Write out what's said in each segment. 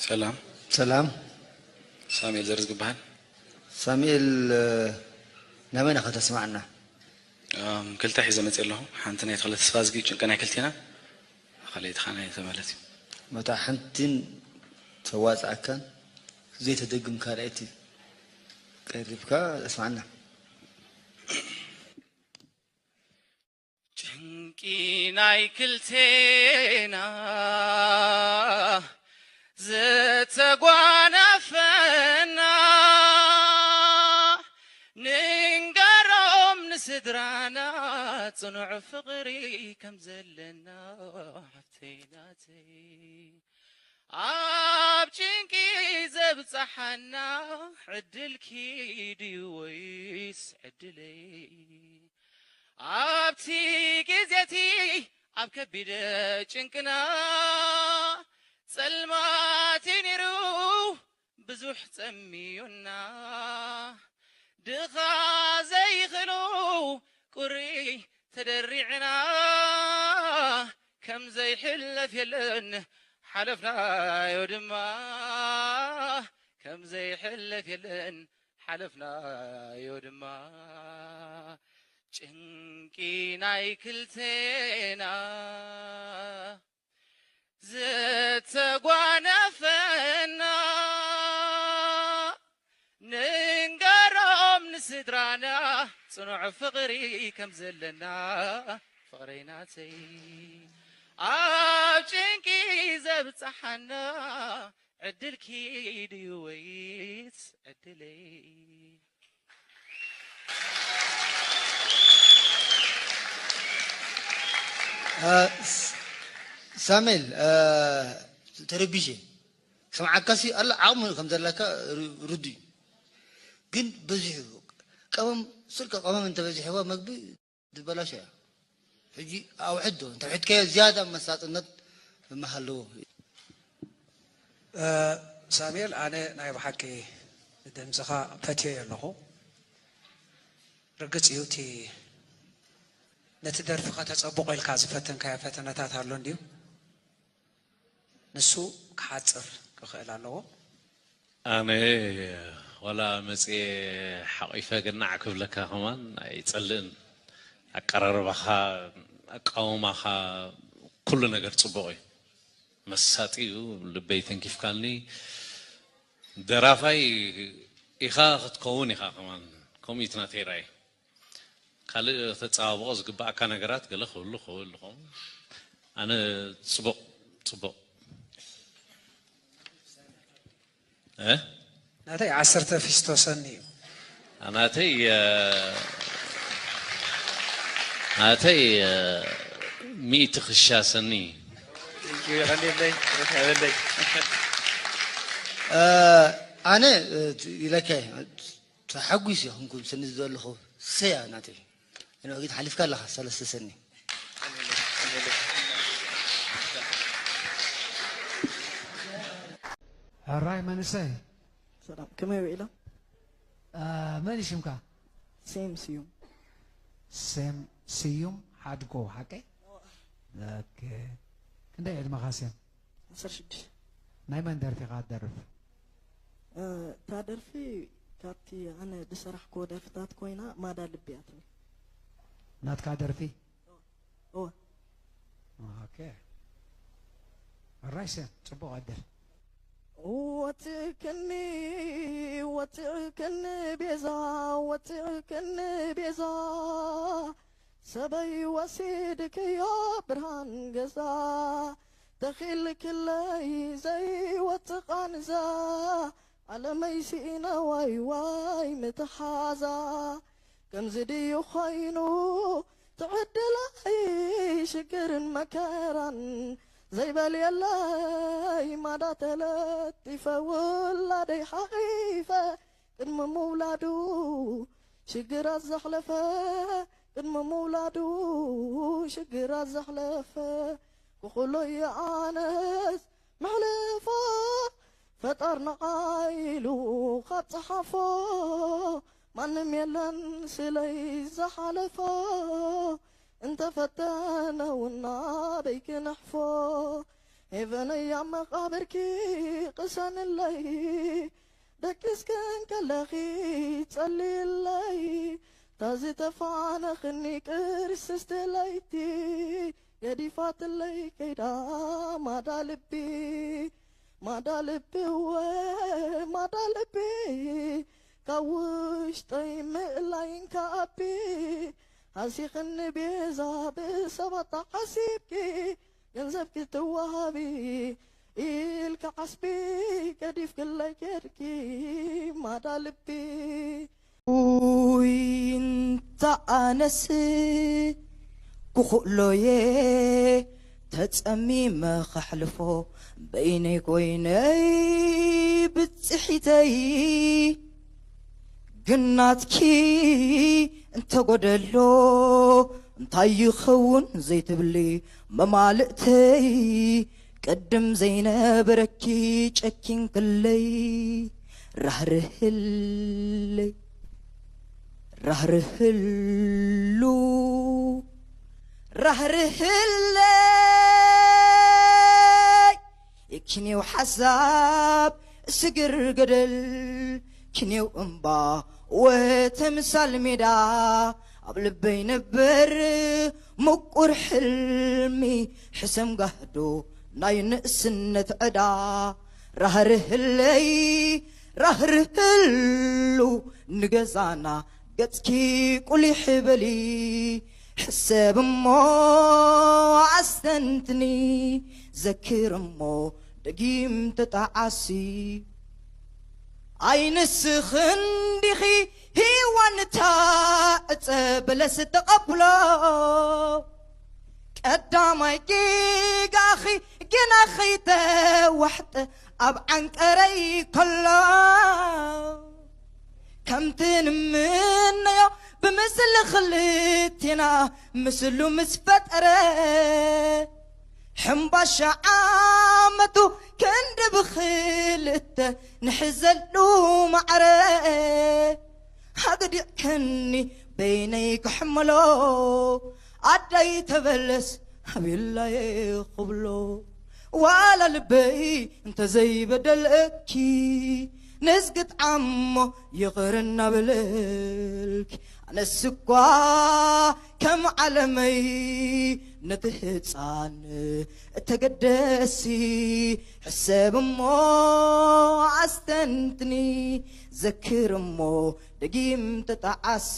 ሰላም። ሰላም። ሳሙኤል ዘርዝ ዝበሃል። ሳሙኤል፣ ናበይና ከተስማዕና? ክልተ ሒዘ መፅእ ኣለኹ። ሓንቲ ናይ ተኽለ ተስፋዝጊ ጭንቂ ናይ ክልቴና፣ ካልኣይቲ ከዓ ናይ ተመለስ እዩ። መታ ሓንቲን ተዋፅኣካን ዘይተደግም ካልኣይቲ ቀሪብካ ኣስማዕና። ጭንቂ ናይ ክልቴና ዝተጓነፈና፣ ንንገሮም ንስድራና፣ ጽኑዕ ፍቕሪ ከም ዘለና። ሓፍተይ ናተይ፣ ኣብ ጭንቂ ዘብጽሓና ዕድልኪ ድዩ ወይስ ዕድለይ? ኣብቲ ግዜቲ ኣብ ከቢድ ጭንቅና፣ ጸልማት ነይሩ ብዙሕ ጸሚዩና፣ ድኻ ዘይኽእሉ ቁሪ ተደሪዕና፣ ከም ዘይሕለፍ የለን ሓለፍናዮ ድማ፣ ከም ዘይሕለፍ የለን ሓለፍናዮ ድማ። ጭንቂ ናይ ክልቴና ዝተጓነፈና፣ ንንገሮም ንስድራና፣ ጽኑዕ ፍቕሪ ከም ዘለና። ፍቕረይ ናተይ፣ ኣብ ጭንቂ ዘብጽሓና፣ ዕድልኪ ድዩ ወይስ ዕድለይ? ሳሙኤል፣ ተረቢሸ ስምዓካሲ ኣሎ፣ ዓቕሚ ከም ዘለካ ርዱእ እዩ። ግን በዚሑ ቀመም፣ ስልኪ ቀመም እንተበዚሕዋ መግቢ ዝበላሾ እያ። ሕጂ ኣውሕድ ዶ እንተ ውሕድካዮ ዝያዳ መሳጥነት ምሃለዎ። ሳሙኤል፣ ኣነ ናይ ብሓቂ ድምፅኻ ፈትየዮ ኣለኹ። ርግፅ እዩ፣ እቲ ነቲ ደርፊ ከተፀብቆ ኢልካ ዝፈተንካዮ ፈተነታት ኣሎ እንድዩ። ንሱ ክሓፅር ክኽእል ኣለዎ። ኣነ ዋላ መፅየ ሓቒፈ ገናዕ ክብለካ ከማን ኣይፀልእን። ኣቀራርባኻ፣ ኣቃውማኻ፣ ኩሉ ነገር ፅቡቕ እዩ። መሳጢ እዩ። ልበይ ተንኪፍካኒ። ደራፋይ ኢኻ ክትከውን ኢኻ ከማን። ከምኡ እዩ እቲ ናተይ ራእይ። ካልእ ተፀባብቆ ዝግባኣካ ነገራት ገለ ክህሉ ክህሉ ይኸውን። ኣነ ፅቡቕ ፅቡቕ እ ናተይ ዓሰርተ ፊስቶ ሰኒ እዩ። ናተይ እ፣ ናተይ እ፣ ሚእቲ ክሻ ሰኒ። Thank you፣ የቐንየለይ፣ ርካበለይ። ኣነ ኢለካ ተሓጒስ ይኹንኩም ስኒ ዘለኹ ሰያ ናተይ። እነ ግን ሓሊፍካ ኣለኻ ሰለስተ ሰኒ። ሕራይ መንእሰይ። ሰላም፣ ከመይ ውዒሎም? አ፣ መን እዩ ሽምካ? ሴም ስዩም። ሴም ስዩም ሓድጎ፣ ሓቀይ? ኦኬ። ክንደይ ዕድመኻ ሴም? ዓሰርተ ሽዱሽተ። ናይ መን ደርፊ ኢኻ ትደርፍ? እ፣ እታ ደርፊ ካብቲ ኣነ ዝሰራሕክዎ ደርፍታት ኮይና ማዳ ልቢ እያ ትብል። ናትካ ደርፊ? እወ። ኦኬ። ሕራይ ሴም፣ ጽቡቕ ዕድል። ወፅእክኒ፣ ወፅእክኒ ቤዛ፣ ወፅእክኒ ቤዛ፣ ሰበይ ወሲድክዮ ብርሃን ገዛ፣ ተኺልክለይ ዘይወፅእ ቃንዛ፣ ዓለመይ ስኢነ ዋይ ዋይ ምትሓዛ። ከምዚ ድዩ ኾይኑ ትዕድለይ ሽግርን መከራን ዘይበል የለይ ማዳ ተለጢፈ ውላደይ ሓቒፈ ቅድሚ ምውላዱ ሽግራት ዘሕለፈ ቅድሚ ምውላዱ ሽግራት ዘሕለፈ ክኽሎ እየ ኣነስ መሕለፎ ፈጣር ንዓይ ኢሉ ካብ ጸሓፎ ማንም የለን ስለይ ዝሓለፎ እንተፈተነ እውን ናበይ ክነሕፎ ሄቨነይ ኣብ መቓብርኪ ቅሰንለይ፣ ደቂስክን ከለኺ ጸልይለይ፣ ታዝተፋነኽኒ ቅርስቲ ለይቲ፣ ገዲፋትለይ ከይዳ ማዳ ልቢ፣ ማዳ ልቢ እወ፣ ማዳ ልቢ፣ ካብ ውሽጠይ ምእላይን ከኣቢ፣ ሃሲኽኒ ቤዛ ብሰባት ተሓሲብኪ፣ ገንዘብ ክትወሃቢ ኢልካ ዓስቢ፣ ገዲፍክለይ ኬድኪ ማዳ ልቢ። ውይ እንተ ኣነስ ክኽእሎየ ተጸሚመ ከሕልፎ፣ በይነይ ኮይነይ ብጽሒተይ፣ ግን ናትኪ እንተጎደሎ እንታይ ይኸውን ዘይትብሊ መማልእተይ፣ ቅድም ዘይነበረኪ ጨኪንክለይ፣ ራህርህለይ፣ ራህርህሉ፣ ራህርህለይ። የኪኔው ሓሳብ ስግር ገደል፣ ኪኔው እምባ ወተምሳል ሜዳ፣ ኣብ ልበይ ነበር ምቁር ሕልሚ፣ ሕሰም ጋህዶ ናይ ንእስነት ዕዳ። ራህርህለይ ራህርህሉ፣ ንገዛና ገጽኪ ቁሊሕ በሊ፣ ሕሰብ እሞ ኣስተንትኒ፣ ዘክር እሞ ደጊም ተጣዓሲ። ኣይንስኽን ዲኺ ሂዋንታ ዕጸ በለስ ተቐብሎ፣ ቀዳማይ ጌጋኺ ግና ኸይተዋሕጠ ኣብ ዓንቀረይ ከሎ፣ ከምቲ ንምነዮ ብምስሊ ክልቴና ምስሉ ምስ ፈጠረ፣ ሕምባሻ ዓመቱ ክንዲ ብኽልተ ንሕዘሉ ማዕረ። ኣግዲዕክኒ በይነይ ክሕመሎ፣ ኣደይ ተበለስ ሃብየላየ ክብሎ። ዋላ ልበይ እንተዘይበደለኪ፣ ንዝግጥዓሞ ይቕር እናበለልኪ፣ ኣነስ እኳ ከም ዓለመይ ነቲ ህፃን እተገደሲ፣ ሕሰብ እሞ ኣስተንትኒ፣ ዘክር እሞ ደጊም ተጣዓሲ።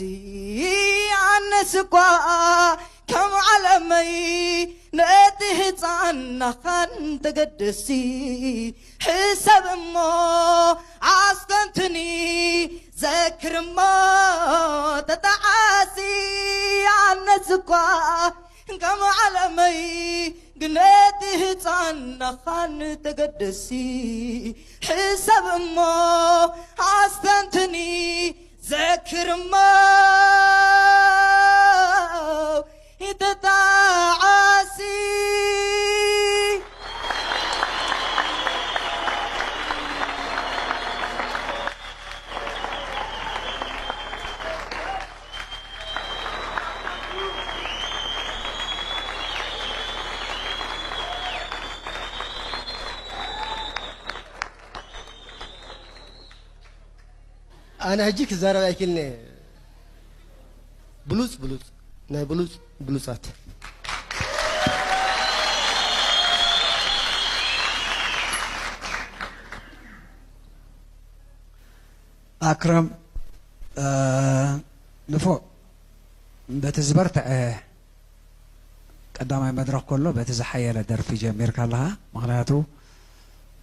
ኣነስ እኳ ከም ዓለመይ ነቲ ህፃን ናኻን ተገደሲ፣ ሕሰብ እሞ ኣስተንትኒ፣ ዘክር እሞ ተጣዓሲ። ኣነስ እኳ ከም ዓለመይ ግን ነቲ ህፃን ናኻን ተገደሲ፣ ሕሰብ እሞ ኣስተንትኒ፣ ዘክር እሞ ተጣዓሲ። ኣነ ሕጂ ክዛረብ ኣይክእልን እየ። ብሉጽ ብሉጽ ናይ ብሉጽ ብሉጻት። ኣክረም፣ እ፣ ንፉዕ፣ በቲ ዝበርትዐ ቀዳማይ መድረኽ ከሎ በቲ ዝሓየለ ደርፊ ጀሚርካ ኣለኻ። ምኽንያቱ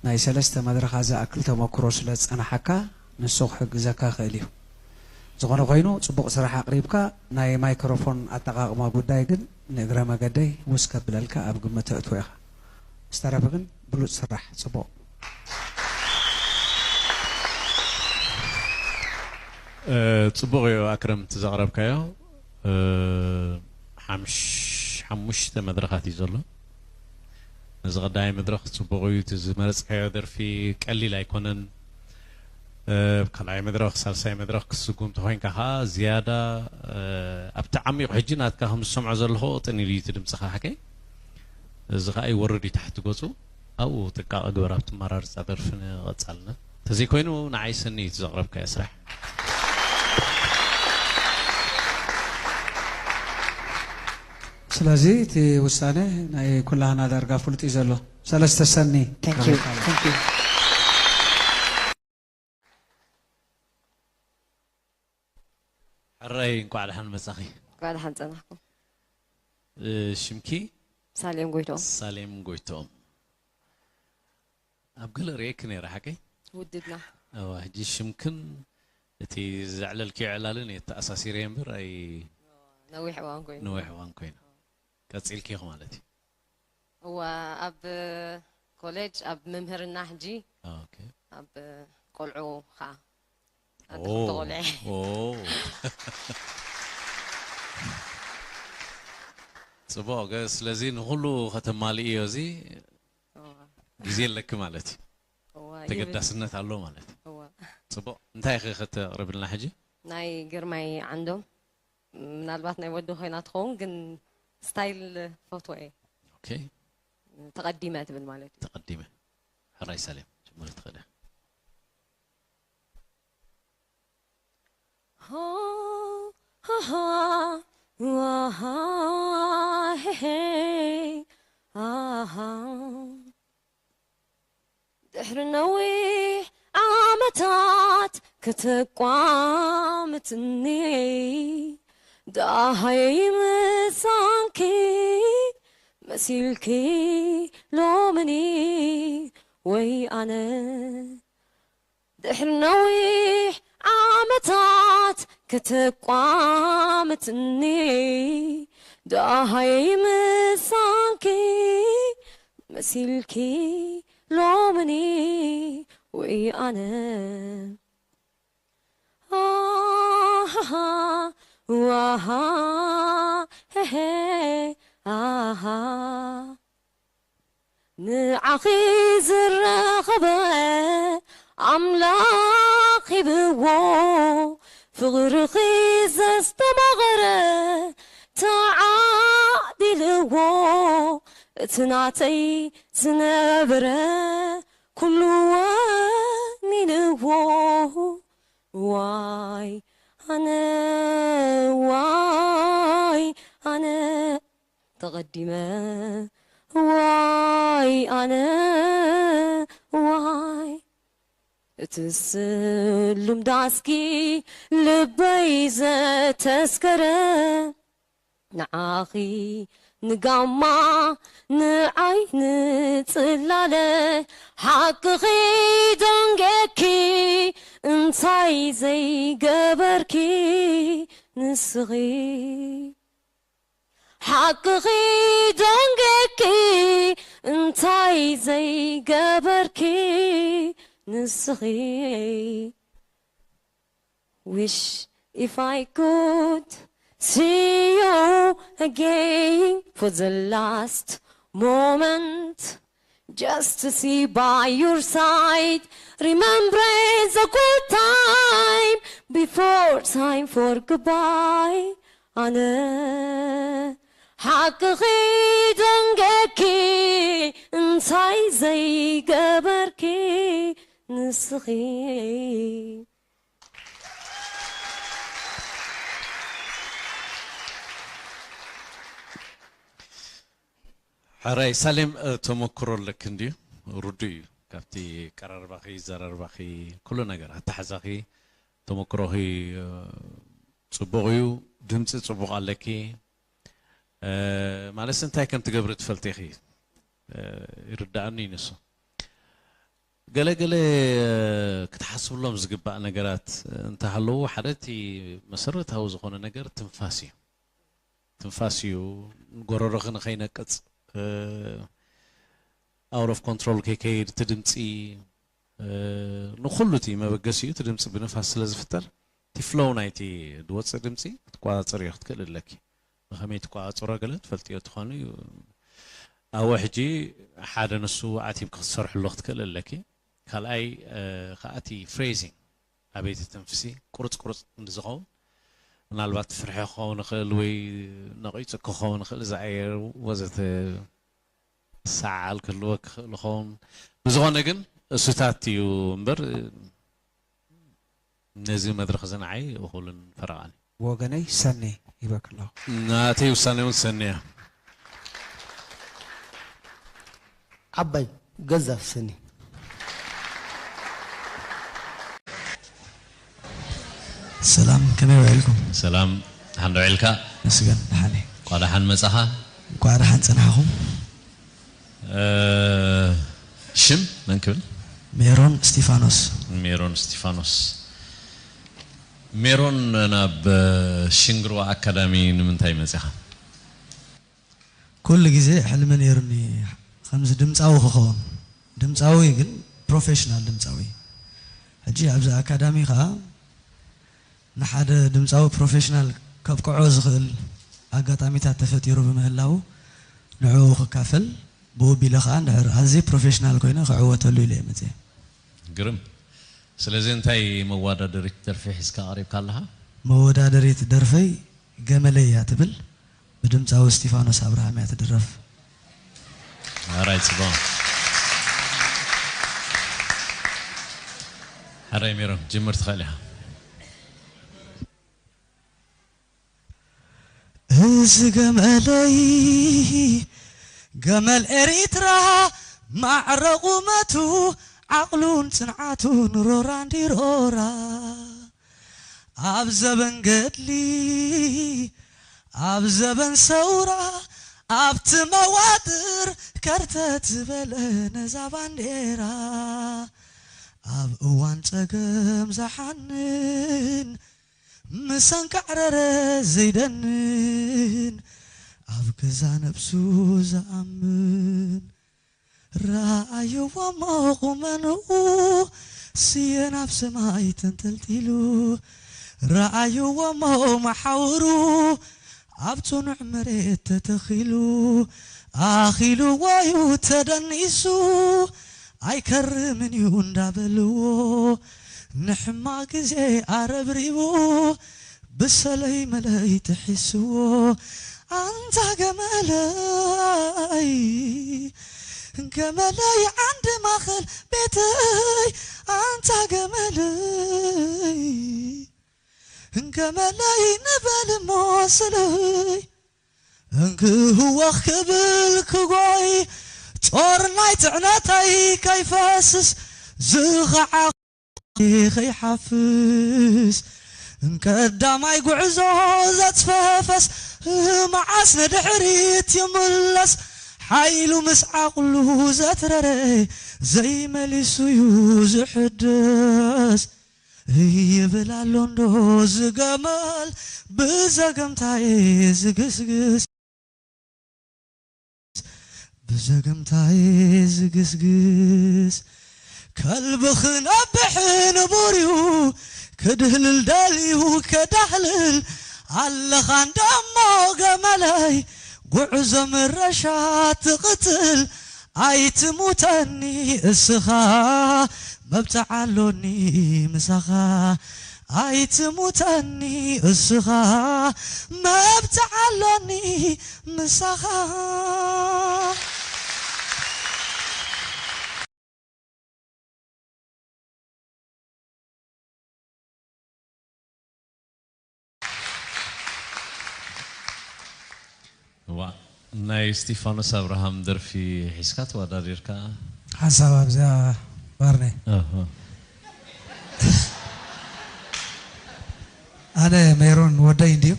ናይ ሰለስተ መድረኻት ዝኣክል ተመክሮ ስለ ዝጸናሓካ ንሱ ክሕግዘካ ይኽእል እዩ። ዝኾነ ኮይኑ ጽቡቕ ስራሕ ኣቕሪብካ፣ ናይ ማይክሮፎን ኣጠቓቕማ ጉዳይ ግን ንእግረ መገደይ ውስ ከብለልካ ኣብ ግምት ተእትዎ ኢኻ። ዝተረፈ ግን ብሉጽ ስራሕ። ጽቡቕ። እ፣ ጽቡቕ እዩ ኣክረም እቲ ዘቕረብካዮ። እ፣ ሓምሽ-፣ ሓሙሽተ መድረኻት እዩ ዘሎ። ነዚ ቀዳማይ መድረኽ ጽቡቕ እዩ። እቲ ዝመረጽካዮ ደርፊ ቀሊል ኣይኮነን። እ፣ ኣብ ካልኣይ መድረኽ፣ ሳልሳይ መድረኽ ክትስጉም ተኾይንካ ኸኣ ዝያዳ፣ እ፣ ኣብቲ ዓሚቑ ሕጂ ናትካ ከም ዝሰምዖ ዘለኹ ቅጥን ኢሉ እዩ እቲ ድምጽኻ ሓቀይ። እዚ ኸኣ ይወርድ እዩ ታሕቲ ገጹ። ኣብኡ ጥንቃቐ ግበር ኣብቲ ኣመራርፃ ደርፊ ንቐፃልነት። ተዘይኮይኑ ንዓይ ሰኒ እዩ እቲ ዘቕረብካዮ ስራሕ። ስለዚ እቲ ውሳነ ናይ ኩላህና ዳርጋ ፍሉጥ እዩ ዘሎ። ሰለስተ ሰኒ። Thank you. Thank you. ሕራይ እንኳዕ ደሓን መጻኺ። እንኳዕ ደሓን ጸናሕኩም። ሽምኪ? ሳሌም ጎይቶም። ሳሌም ጎይቶም። ኣብ ገለ ርእየኪ ነይረ ሓቀይ? ውድድና። እዋ ሕጂ ሽምክን እቲ ዘዕለልኪ ዕላልን እየ ተኣሳሲረ እምበር ኣይ ነዊሕ እዋን ኮይኑ። ነዊሕ እዋን ኮይኑ ቀጺልኪ ኢኹ ማለት እዩ። እዋ ኣብ ኮሌጅ ኣብ ምምህርና ሕጂ ኦኬ። ኣብ ቆልዑ ከዓ ኣደ ኦ፣ ክልተ ቆልዐ። ኦ። ጽቡቕ ገ ስለዚ ንኹሉ ከተማልእዮ እዚ እዋ፣ ግዜ ኣለኪ ማለት እዩ። እዋ፣ ይብል። ተገዳስነት ኣሎ ማለት እዩ። እዋ። ጽቡቕ እንታይ ኢኺ ከተቕርብልና ሕጂ? ናይ ግርማይ ዓንዶም ምናልባት ናይ ወዲ ኮይና ትኸውን ግን ስታይል ፈትወ እየ ኦኬ። ተቐዲመ ትብል ማለት እዩ። ተቐዲመ ሕራይ ሳሌም ጀምሪ ትኽእለ። ድሕሪ ነዊሕ ዓመታት ከተቋምትኒ ደሃየይ ምሳንኪ መሲልኪ ሎምኒ ወይ ኣነ ድሕሪ ነዊሕ ዓመታት ከተቋምትኒ ደሃየይ ምሳንኪ መሲልኪ ሎምኒ ወይ ኣነ ኣሃ ዋሃ ሄሄ ኣሃ ንዓኺ ዝረኸበ ኣምላኽ ሂብዎ ፍቕርኺ ዘስተማቐረ ተዓዲልዎ እቲ ናተይ ዝነበረ ኩሉ ወኒንዎ ዋይ ኣነ ዋይ ኣነ ተቐዲመ ዋይ ኣነ ዋይ እቲ ስሉም ዳስኪ ልበይ ዘተስከረ ንዓኺ ንጋማ ንዓይ ንጽላለ ሓቅኺ ደንጌኪ እንታይ ዘይገበርኪ ንስኺ ሓቅኺ ደንጌኪ እንታይ ዘይገበርኪ ንስኺ Wish if I could see you again for the last moment. Just to see by your side, remembering the good time before time for goodbye. ኣነ ሓቅኺ ደንገኪ እንታይ ዘይገበርኪ ንስኺ ሕራይ ሳሌም ተመክሮ ኣለክ እንድዩ ርዱ እዩ ካብቲ ቀራርባኺ ዘራርባኺ ኩሉ ነገር ኣተሓዛኺ ተመክሮኺ ጽቡቕ እዩ ድምፂ ጽቡቕ ኣለኪ ማለት እንታይ ከም ትገብሪ ትፈልጢ ኢኺ ይርዳእኒ እዩ ንሱ ገለ ገለ ክትሓስብሎም ዝግባእ ነገራት እንተሃለዉ ሓደ እቲ መሰረታዊ ዝኾነ ነገር ትንፋስ እዩ ትንፋስ እዩ ጎረሮኺ ንኸይነቅፅ out of control ከይከይድ እቲ ድምፂ ንኩሉ እቲ መበገሲኡ እቲ ድምፂ ብንፋስ ስለ ዝፍጠር እቲ flow ናይቲ ዝወፅእ ድምፂ ክትቆፃፀርዮ ክትክእል ኣለኪ ብኸመይ ትቆፃፀሮ ገለ ትፈልጥዮ ትኾኑ ኣብኡ ሕጂ ሓደ ንሱ ኣቲምኪ ክትሰርሕሉ ክትክእል ኣለኪ ካልኣይ ከኣቲ phrasing ኣበይ ትትንፍሲ ቁርፅ ቁርፅ እንድዝኸውን ምናልባት ፍርሒ ክኸውን ይኽእል ወይ ነቒፁ ክኸውን ይኽእል ዝኣየር ወዘተ ሰዓል ክህልወ ክኽእል ይኸውን። ብዝኾነ ግን እሱታት እዩ እምበር፣ ነዚ መድረኽ እዚ ንዓይ እኹልን ፈረቓን እዩ። ብወገነይ ሰኔ ይበክ ኣለኹ። ናተይ ውሳነ እውን ሰኔ እያ። ዓባይ ገዛፍ ሰኔ። ሰላም፣ ከመይ ውዒልኩም? ሰላም፣ ደሓን ዶ ውዒልካ? መስገን፣ ደሓን እየ። እንኳ ደሓን መጻኻ። እንኳዕ ደሓን ጸናሕኹም። እ፣ ሽም መን ክብል? ሜሮን እስቲፋኖስ። ሜሮን እስቲፋኖስ። ሜሮን፣ ናብ ሽንግርዋ ኣካዳሚ ንምንታይ መጺኻ? ኩሉ ግዜ ሕልሚ ነይሩኒ ከምዚ ድምፃዊ ክኸውን። ድምፃዊ ግን ፕሮፌሽናል ድምፃዊ። ሕጂ ኣብዚ ኣካዳሚ ከዓ ንሓደ ድምፃዊ ፕሮፌሽናል ከብቅዖ ዝኽእል ኣጋጣሚታት ተፈጢሩ ብምህላዉ ንዕኡ ክካፈል ብኡ ቢለ ከዓ እንድሕር ኣዝየ ፕሮፌሽናል ኮይነ ክዕወተሉ ኢለ እየ መፅየ። ግርም። ስለዚ እንታይ መወዳደሪት ደርፊ ሒዝካ ቀሪብካ ኣለኻ? መወዳደሪት ደርፈይ ገመለይ እያ ትብል። ብድምፃዊ እስቲፋኖስ ኣብርሃም እያ ትድረፍ። ኣራይ ጽቡቕ። ሕራይ ሜሮን፣ ጅምር ትኽእል ኢኻ። እዚ ገመለይ ገመል ኤሪትራ ማዕረ ቁመቱ ዓቕሉን ጽንዓቱን ሮራ እንዲሮራ ኣብ ዘበን ገድሊ ኣብ ዘበን ሰውራ ኣብቲ መዋጥር ከርተት ዝበለ ነዛ ባንዴራ ኣብ እዋን ጸገም ዝሓንን ምሰንካዕረረ ዘይደንን ኣብ ገዛ ነብሱ ዝኣምን ረኣይዎ እሞ ቁመንኡ ስየ ናብ ሰማይ ተንጠልጢሉ ረኣይዎ እሞ መሓውሩ ኣብ ጽኑዕ መሬት ተተኺሉ ኣኺልዎ እዩ ተደኒሱ ኣይከርምን እዩ እንዳበልዎ ንሕማቕ ግዜ ኣረብሪቡ ብሰለይ መለይ ተሒስዎ ኣንታ ገመለይ ገመለይ ዓንዲ ማእኸል ቤተይ ኣንታ ገመለይ ገመለይ ንበል እሞ ስለይ እንክህወኽ ክብል ክጎይ ጾር ናይ ጽዕነተይ ከይፈስስ ዝኸዓ ከይሓፍስ እንቀዳማይ ጉዕዞ ዘጽፈፈስ መዓስ ንድሕሪት ይምለስ ሓይሉ ምስ ዓቕሉ ዘትረረ ዘይመሊሱ እዩ ዝሕደስ ይብል ኣሎ እንዶ ዝገመል ብዘገምታየ ዝግስግስ ብዘገምታየ ዝግስግስ ከልቢ ክነብሕ ንቡር እዩ ክድህልል ደልዩ ከዳህልል ኣለኻ እንዳሞ ገመለይ ጉዕዞ ምረሻ ትቕትል ኣይትሙተኒ እስኻ መብጽዓ ኣሎኒ ምሳኻ ኣይትሙተኒ እስኻ መብጽዓ ኣሎኒ ምሳኻ ዋ ናይ እስቲፋኖስ ኣብርሃም ደርፊ ሒዝካ ተወዳዲርካ ሓንሳብ ኣብዚኣ ባርነ ኣህ። ኣነ ሜሮን ወደይ እንድዩ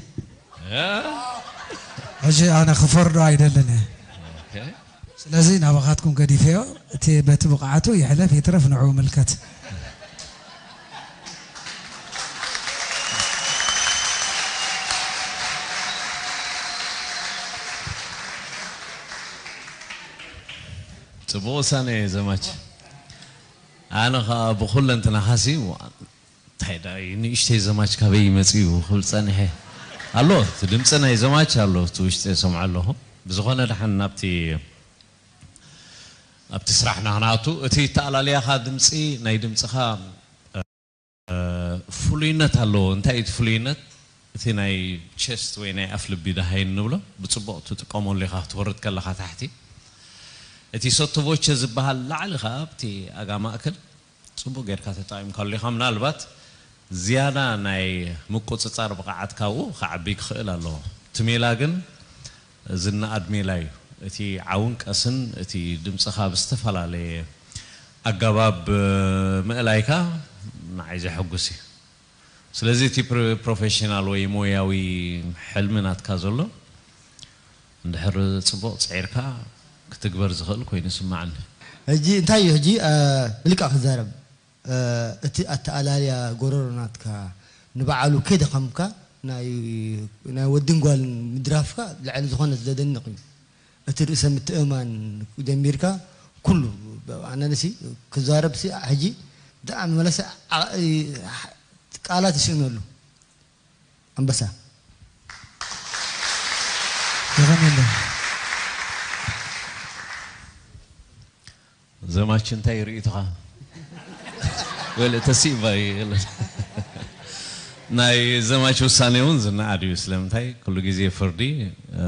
ሕጂ ኣነ ክፈርዶ ኣይደልን እየ ኦኬ። ስለዚ ናባኻትኩም ገዲፈዮ እቲ በቲ ብቕዓቱ ይሕለፍ ይትረፍ ንዕኡ ምልከት ጽቡቕ ውሳነ እዩ ዘማች ኣነ ኸዓ ብኩለንትናኻሲ እንታይ ዳይ ንእሽተይ ዘማች ካበይ ይመጽእ እዩ ክብል ጸኒሐ ኣሎ እቲ ድምፂ ናይ ዘማች ኣሎ እቲ ውሽጢ ሰምዖ ኣለኹ ብዝኾነ ደሓን ናብቲ ኣብቲ ስራሕ ናክንኣቱ እቲ ተኣላልያኻ ድምፂ ናይ ድምፅኻ ፍሉይነት ኣለዎ እንታይ እቲ ፍሉይነት እቲ ናይ ቸስት ወይ ናይ ኣፍልቢ ደሃይ እንብሎ ብፅቡቕ ትጥቀመሉ ኢኻ ክትወርድ ከለኻ ታሕቲ እቲ ሰቶቮቸ ዝበሃል ላዕሊ ከኣ ኣብቲ ኣጋ ማእከል ጽቡቕ ጌርካ ተጠቒምካሉ ኢኻ። ምናልባት ዝያዳ ናይ ምቁጽጻር ብቕዓት ካብኡ ክዓቢ ክኽእል ኣለዎ። እቲ ሜላ ግን ዝነኣድ ሜላ እዩ። እቲ ዓውን ቀስን እቲ ድምጽኻ ብዝተፈላለየ ኣገባብ ምእላይካ ንዓይ ዘሐጉስ እዩ። ስለዚ እቲ ፕሮ-፣ ፕሮፌሽናል ወይ ሞያዊ ሕልሚ ናትካ ዘሎ እንድሕር ጽቡቕ ጽዒርካ ክትግበር ዝኽእል ኮይኑ ይስምዓኒ። ሕጂ እንታይ እዩ ሕጂ፣ እ፣ ብልቃ ክዛረብ፣ እ፣ እቲ ኣተኣላልያ ጎረሮ ናትካ ንበዓሉ ከይደኸምካ ናይ፣ ናይ ወድን ጓልን ምድራፍካ ልዕሊ ዝኾነ ዘደንቕ እዩ። እቲ ርእሰ ምትእምማን ጀሚርካ ኩሉ ኣነንሲ ክዛረብሲ ሕጂ ብጣዕሚ መለሰ ዓ-፣ ቃላት ይስእነሉ። ኣንበሳ። የቐንየለይ። ዘማች እንታይ ርእይቶኻ? ወለ ተሲእባ እዩ የለን። ናይ ዘማች ውሳኔ እውን ዝነኣድ እዩ። ስለምንታይ ኩሉ ግዜ ፍርዲ፣ እ፣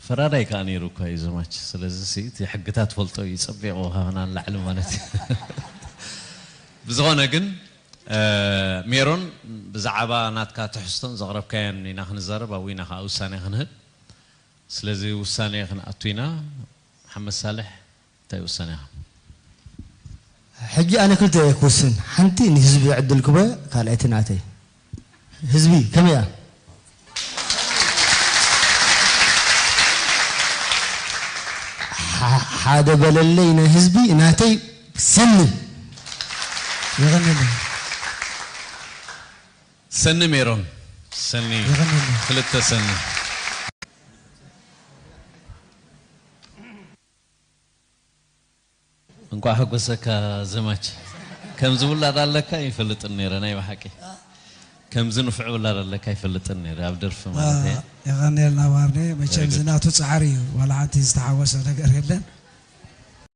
ፈራዳይ ከኣ ነይሩ እኳ እዩ ዘማች። ስለዚ ሲ እቲ ሕግታት ፈልጦ እዩ ጸቢቑ ካብና ንላዕሊ ማለት እዩ። ብዝኾነ ግን፣ እ፣ ሜሮን ብዛዕባ ናትካ ትሕዝቶን ዘቕረብካዮን ኢና ክንዛረብ፣ ኣብኡ ኢና ከኣ ውሳኔ ክንህብ። ስለዚ ውሳኔ ክንኣቱ ኢና። መሓመድ ሳልሕ እንታይ ውሳኔኻ? ሕጂ ኣነ ክልተ እየ ክውስን፣ ሓንቲ ንህዝቢ ዕድል ክበ፣ ካልኣይቲ ናተይ። ህዝቢ ከመይ እያ? ሓ-፣ ሓደ በለለይ ናይ ህዝቢ ናተይ ሰኒ። የቐንየለይ። ሰኒ ሜሮን፣ ሰኒ፣ የቐንየለይ። ክልተ ሰኒ። እንቋዕ ሓጎሰካ ዘማች። ከምዚ ውላድ ኣለካ ይፈልጥን ነይረ፣ ናይ ብሓቂ ከምዚ ንፉዕ ውላድ ኣለካ ይፈልጥን ነይረ፣ ኣብ ደርፊ ማለት እየ። የቐንየልና ዋርኔ። መቸም Very good. ዝናቱ ጻዕሪ እዩ፣ ዋላ ሓንቲ ዝተሓወሰ ነገር የለን።